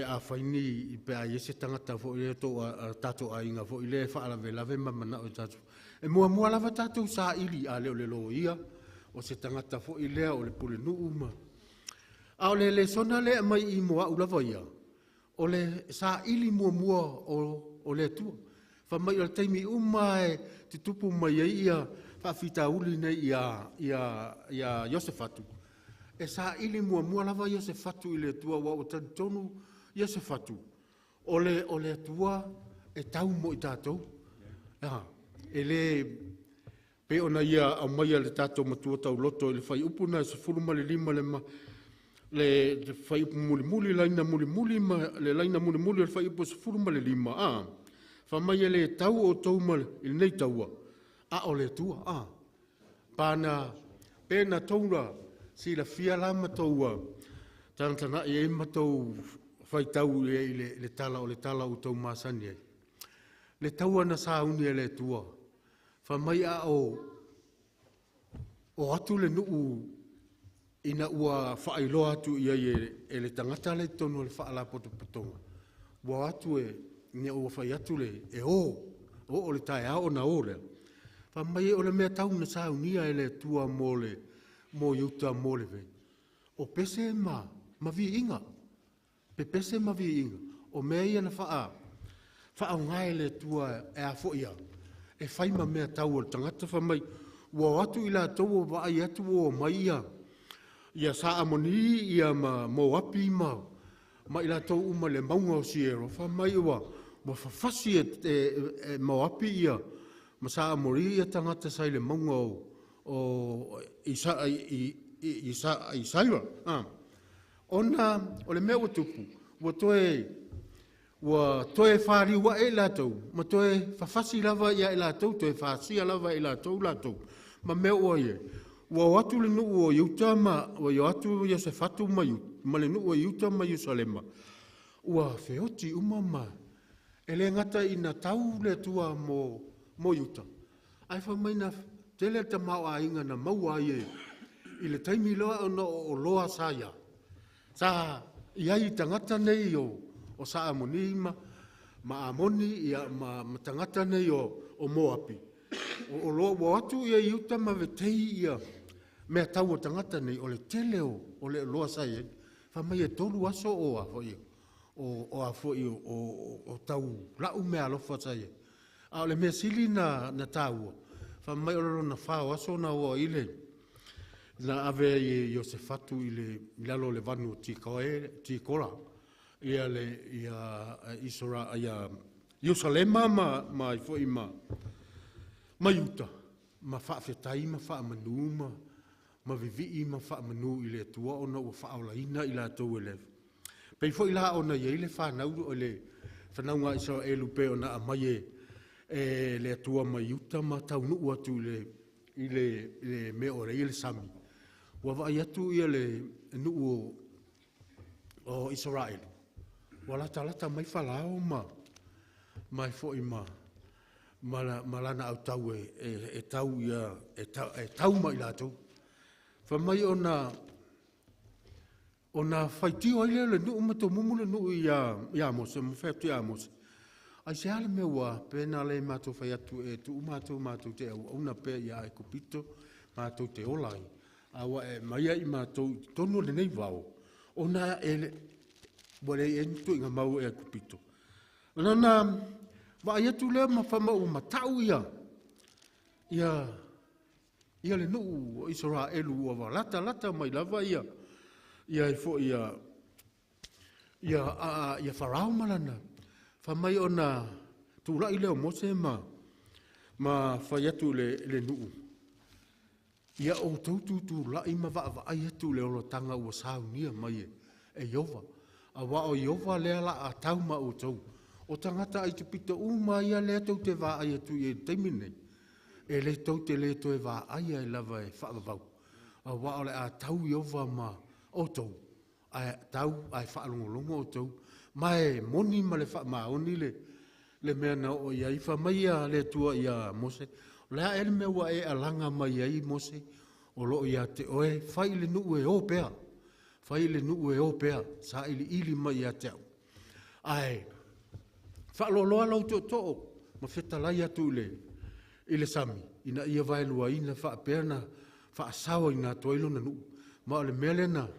a fai ni, pe a i ai se tagata foi lea tatou aiga foi lea e faalavelave ma manao i tatou. E muamua lava tatou saili a le o le loia, o se tagata foi lea o le pulenuu ma... A o le lesona lea mai i mo au lava ia, o le saili muamua o le Atua. Fai mai o le taimi uma e tutupu mai ai ia faafitauli nei ia Iosefatu, e saili muamua lava Iosefatu i le Atua, aua ua talitonu Iosefatu, o le Atua e tau mo i tatou. E le pei ona ia aumaia le tatou matua tauloto i le fuaiupu na 15 le fuaiupu mulimuli, laina mulimuli ma le laina mulimuli o le fuaiupu 15, fai mai e le tau outou ma i lenei taua, a o le Atua. Pana pe na toura silafia la ma toua tagatanai ai ma tou faitau i le tala o le tala o tou masani ai. Le taua na sauni e le Atua, fai mai a o atu le nuu ina ua faailoa atu i ai e le tagata le tonu o le faalapotopotoga, ua atu e ina ua fai atu le e o le taeao ona o lea. Fai mai o le mea tau na saunia e le Atua mo Iuta mo le vei. O pese ma viiga. Pe pese ma viiga. O mea ia na whaongae le Atua e a foi ia. E whai ma mea tau o le tagata fai mai, ua atu i latou o vaai atu o mai ia, ia Saamoni, ia ma Moapi ma i latou uma le maunga o Siero, fai mai ua fafasi e Moapi ia ma Saamori ia tagata sai le maunga o Isaira. Ona o le mea ua tupu, ua toe whāriua e latou, ma toe fafasi lava ia e latou, toe whāsia lava e latou latou, ma mea ua ia. Ua o atu le nuu o Iuta ma, ua o atu Iosefatu ma Iuta, ma le nuu o Iuta ma Ierusalema, ua feoti uma ma e le ngata ina tau le Atua mo Iuta. Ai fai mai na tele te mau aiga na maua ai e, i le taimi loa ona o loa sa ia. Sa i ai i tagata nei o o Saamoni ma Amoni ia ma tagata nei o Moapi. O loa ua atu ia Iuta ma vetei ia mea tau o tagata nei o le tele o le loa sa i ai. Fa mai e 3 aso o a foi o a foi o tau lau mea alofa sa i ai. A o le mea sili na tāua, fa mai o lona whao aso na oa ile na ave i Iosefatu i le lalo le vanu o Tikola ia le ia Isora ia Ierusalema ma i foi ma Iuta ma whaafetai ma whaamanu ma vivi ma whaamanu i le tua ona ua whaolaina i la tau ele. Pei foi la ona iei le whanau o le whanau Israelu pe ona amai e le atua ma Iuta ma taunu atu i le mea o le i le sami. Ua vai atu ia le nuu o Israel. Ua lata lata mai falao ma foi ma lana au tau e tau ia e tau mai latou. Fa mai ona faitio ai le nuu ma tomumu le nuu ia Mose, ma fai atu ia Mose. Ai se ale mea ua pena le matou fai atu e tuu matou te au auna pe ia ai kupito matou te ola ai. Aua e mai ai matou tonu le nei vao ona e ua le en tu inga mau e kupito. Ona na vai atu lea ma fama u matau ia ia le nuu o Israelu ua va lata lata mai lava ia ia ifo ia ia ia Farao malana. Fa mai ona tulai leo Mose ma fai atu le nuu. Ia o tautu tulai ma vaavaai atu le olotanga ua saunia mai e Iova. A wa o Iova lea la a tau ma o tau. O tangata ai te pito uma ia lea tau te vaai atu i e taimi nei. E le tau te le toe vaai ai lava e whaavavau. A wa o le a tau Iova ma o tau. Ai tau ai whaalongolongo o tau. Mai moni ma le whaamaoni le mea na o ia i whamai a le tua ia Mose. O lea ele mea ua e alanga mai ai Mose. O loo ia te oe, fai le nuu e o pea. Fai le nuu e o pea. Sa ili ili mai ia te au. Ai, whaaloloa lau tō ma whetalai atu i le sami. Ina ia vaelua ina whaapea na whaasawa ina toilo na nuu. Ma o le mea lena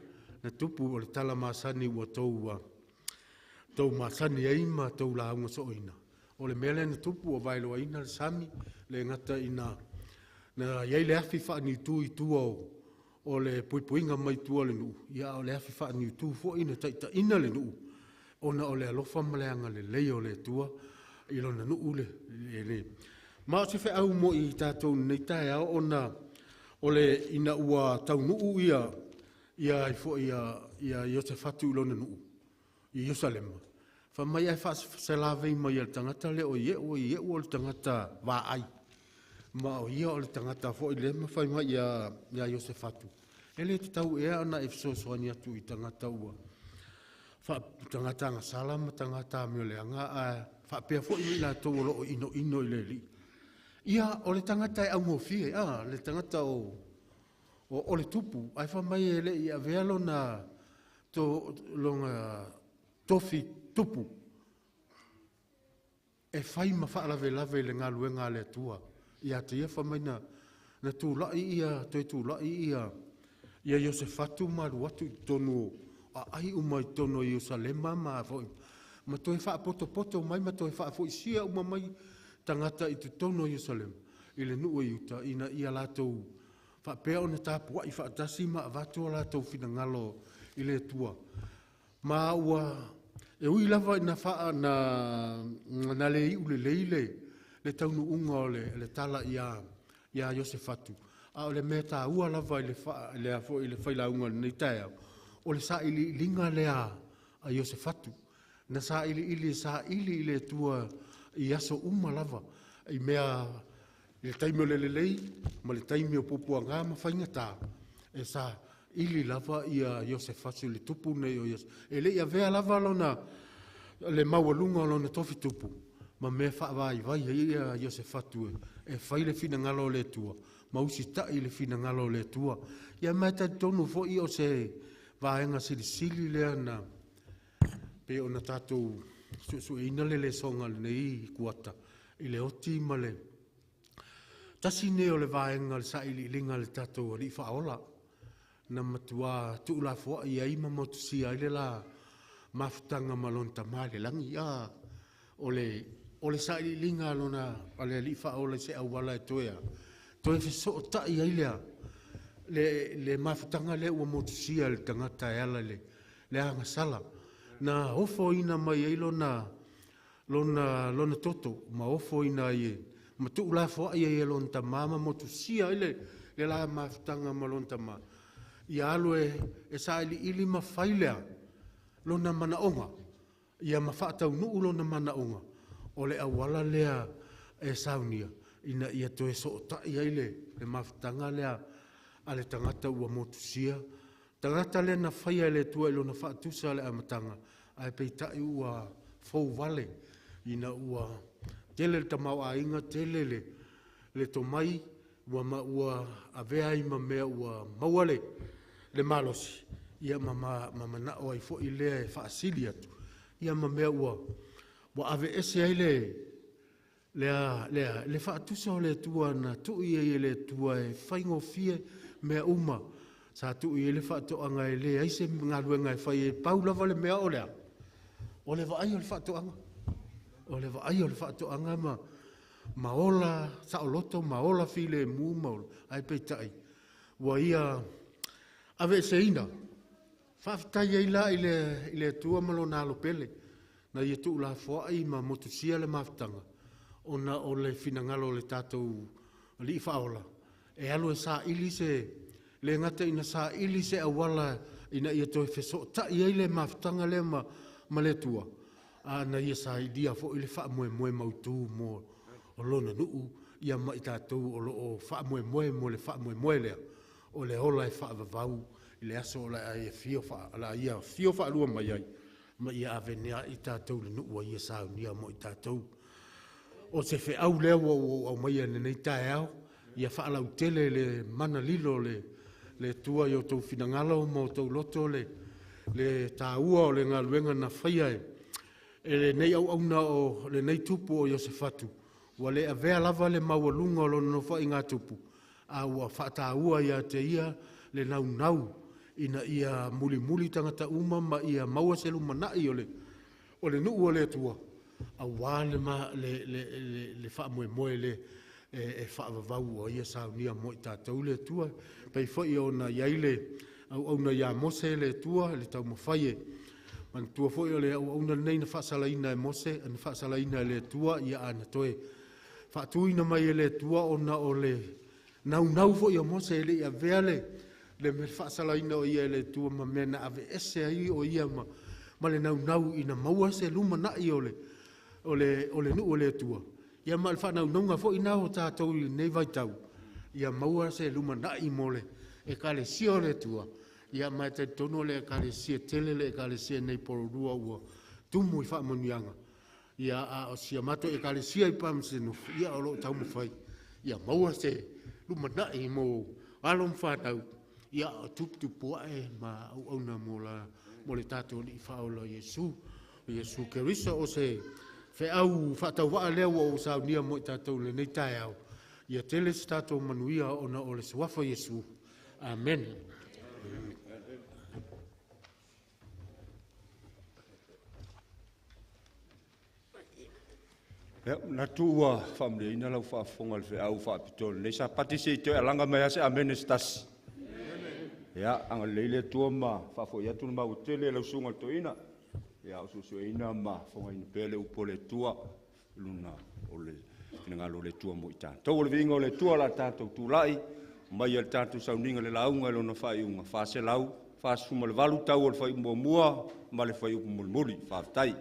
na tupu o le tala masani ua tau masani ai ma tau launga so'oina. O le mea lena tupu o vaelua ina le sami le ngata ina na iai le afi whaaniutu i tua o le puipuinga mai tua le nuu. Ia o le afi whaaniutu fo ina taita ina le nuu. Ona o le alofa ma le anga le lei o le tua i lona nuu le le. Ma o se wheau mo i tātou nei tae ao ona o le ina ua tau nuu ia ia ifo ia ia Iosefatu i lona nuu i Ierusalema. Fa mai ai whaaselavei mai al tangata le o ie o ie o le tangata vaai. Ma o ia o le tangata fo i le ma whai mai ia Iosefatu. E le te tau ea ona e fesoasoani atu i tangata ua. Wha tangata nga sala ma tangata meo le anga a whaapea fo i la tau o loo ino ino i le li. Ia o le tangata e aungofie, a le tangata o le tupu. Ai wha mai e le i avea lona to, longa tofi tupu. E whai ma whaalave lave le ngā luenga le atua. Ia te ia wha mai na tūlai ia, toi tūlai ia, ia Iosefatu maru atu i tonu a ai uma i tonu Ierusalema ma foi. Ma toi whaapoto mai, ma toi whaafoisia uma mai tangata i te tonu Ierusalema. I le nuu Iuta, ina ia lātou whaapea o na tāpua i whaatasi ma avatua lātou whinangalo i le tua. Ma ua, e ui lava ina whaa na le iu le leile, le taunu unga o le tala ia Iosefatu. A o le mea tā ua lava i le wha, le afo i le whaila unga nei tae au. O le sa ili linga lea a Iosefatu. Na sa ili ili sa ili i le tua i aso uma lava. I mea i le taimi o le lelei, ma le taimi o pupua ngā ma whaingata. E sa ili lava ia Iosefatu le tupu nei o Iosefatu. E le ia vea lava lona le maualunga o lona tofi tupu. Ma mea whaavai vai ia Iosefatu e whai le whinangalo o le tua. Ma usi tai le whinangalo o le tua. Ia mai tonu fo i o se vaenga silisili lea na Pe ona tatou suesueina le lesona o lenei kuata i le oti ma le tasi nei o le vaega o le sailiiliga a le tatou Alii Faaola na matua tuulafoai ai ma motusia ai le la mafutaga ma lona Tama i le lagi. O le sailiiliga a lona a le Alii Faaola i se auala e toe fesootai ai le mafutaga lea ua motusia e le tagata e ala i le agasala. Na ofoina mai ai lona toto ma ofoina ai e ma tuulafoai ai e lona Tama ma motusia ai le la mafutaga ma lona Tama. Ia alu e sailiili ma fai lea lona manaoga, ia ma faataunuu lona manaoga, o le auala lea e saunia ina ia toe sootai ai le mafutaga lea a le tagata ua motusia. Tagata lea na faia e le Atua i lona faatusa le amataga, ae peitai ua fouvale ina ua tele le tamaoaiga, tele le tomai, ua avea ai ma mea ua maua le malosi, ia ma manao ai foi lea e faasili atu, ia ma mea ua aveese ai le faatusa o le Atua na tuu i ai e le Atua e faigofie mea uma. Sa tuu i ai le faatoaga e leai se galuega e fai e pau lava le mea o lea, o le vaai o le faatoaga. O le vaai o le faatoaga ma ola saoloto, ma ola filemu, ma ola, ae peitai, ua ia aveeseina. Faafetai ai la i le Atua ma lona alo pele, na ia tuulafoai ma motusia le mafutaga, ona o le finagalo o le tatou Alii Faaola, e alu e saili se, le gata ina saili se auala ina ia toe fesootai ai le mafutaga lea ma le Atua, a na ia sailia foi le faamoemoe mautu mo lona nuu, ia ma i tatou o loo faamoemoe mo le faamoemoe lea, o le ola e faavavau i le aso o le a ia afio faalua mai ai, ma ia avenia ai tatou le nuu a ia saunia mo i tatou. O se feau lea ua ou aumaia i lenei taeao, ia faalautele le mana lilo le Atua i o outou finagalo ma o outou loto le taua o le galuega na faia e lenei auauna o lenei tupu o Iosefatu, ua le avea lava le maualuga o lona nofoaiga tupu, a ua faataua ia te ia le naunau ina ia mulimuli tagata uma ma ia maua se lumanai o le nuu o le Atua, aua le faamoemoe le e faavavau ua ia saunia mo i tatou le Atua. Pei foi ona i ai le auauna ia Mose le Atua, le taumafai e manatua foi o le auauna lenei na faasalaina e Mose, na faasalaina e le Atua, ia ana toe faatuina mai e le Atua ona o le naunau foi o Mose e le i avea le faasalaina o ia e le Atua ma mea na aveese ai o ia ma le naunau ina maua se lumanai o le nuu o le Atua. Ia ma le faanaunauga foi na o tatou i lenei vaitau, ia maua se lumanai mo le Ekalesia o le Atua. Ia ma e talitonu o le Ekalesia tele le Ekalesia nei Porirua ua tumu i faamanuiaga. Ia a o si a matou Ekalesia i Palmerston, ia o loo taumafai ia maua se lumanai mo alo ma fanau, ia o tuputupu ae ma auauna mo le tatou Alii Faaola Iesu, Iesu Keriso. O se feau faatauvaa lea ua ou saunia mo i tatou lenei taeao, ia tele se tatou manuia ona o le suafa Iesu. Amen. Ia, manatu ua faamanuiaina lau faafofoga i le feau faapitoa lenei Sapati, se i toe alaga mai lava se amene se tasi. Ia, agalelei le Atua ma faafoi atu le maua tele lau susuga i le toeaina. Ia, o suesueina ma fofogaina pea le upu a le Atua, luna o le finagalo o le Atua mo i tatou. O le viiga o le Atua la tatou tulai mai le tatou sauniga le lauga i lona faaiuga 448 tau o le faaiupu muamua ma le faaiupu mulimuli. Faafetai.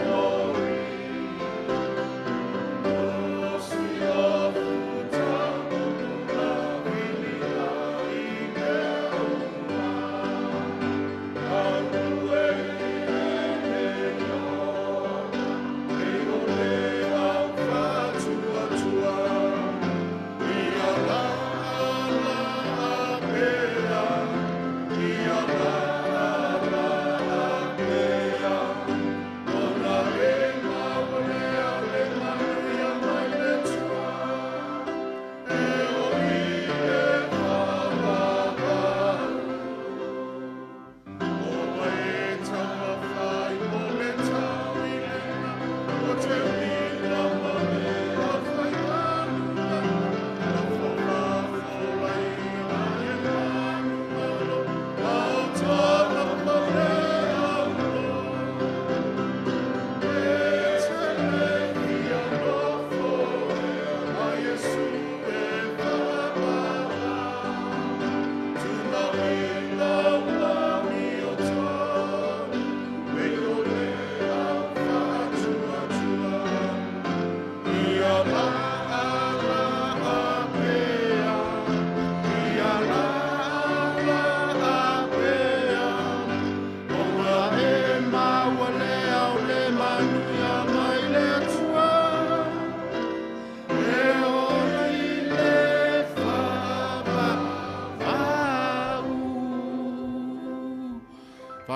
Oh,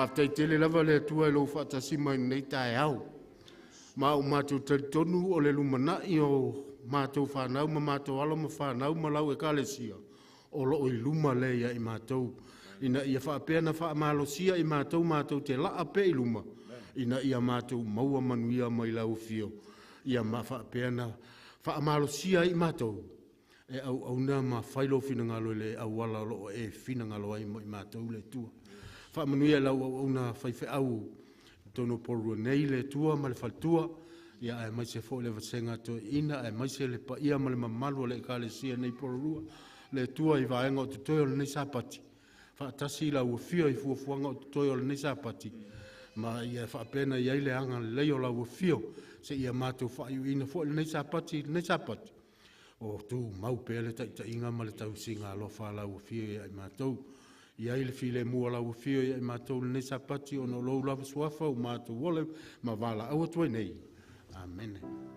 Faafetai tele lava le Atua i lou faatasi mai i lenei taeao. Ma ua matou talitonu o le lumanai o matou fanau ma matou alo ma fanau ma lau ekalesia, o lo o i luma lea ia i matou, ina ia faapea ona faamalosia i matou matou te laa pea i luma, ina ia matou maua manuia mai lau afio, ia ma faapea ona faamalosia ai i matou e auauna ma fai lou finagalo i le auala o lo o e finagalo ai mo i matou le Atua. Faamanuia i lau auauna faifeau i totonu o Polenua nei le Atua ma le faletua, ia aemaise foi le vasega a toeaiina, aemaise le paia ma le mamalu o le Ekalesia nei i Polenua. Le Atua i vaega o totoe o lenei Sapati, faatasi lau afio i fuafuaga o totoe o lenei Sapati, ma ia faapea ona i ai le agalelei o lau afio seia matou faaiuina foi lenei Sapati i lenei Sapati, o tumau pea le taitaiga ma le tausiga alofa a lau afio ia i matou. I ai le filemu o lau afio ia i matou i lenei Sapati, ona o lou lava suafa ua matou ola ma valaau atu ai nei. Amene.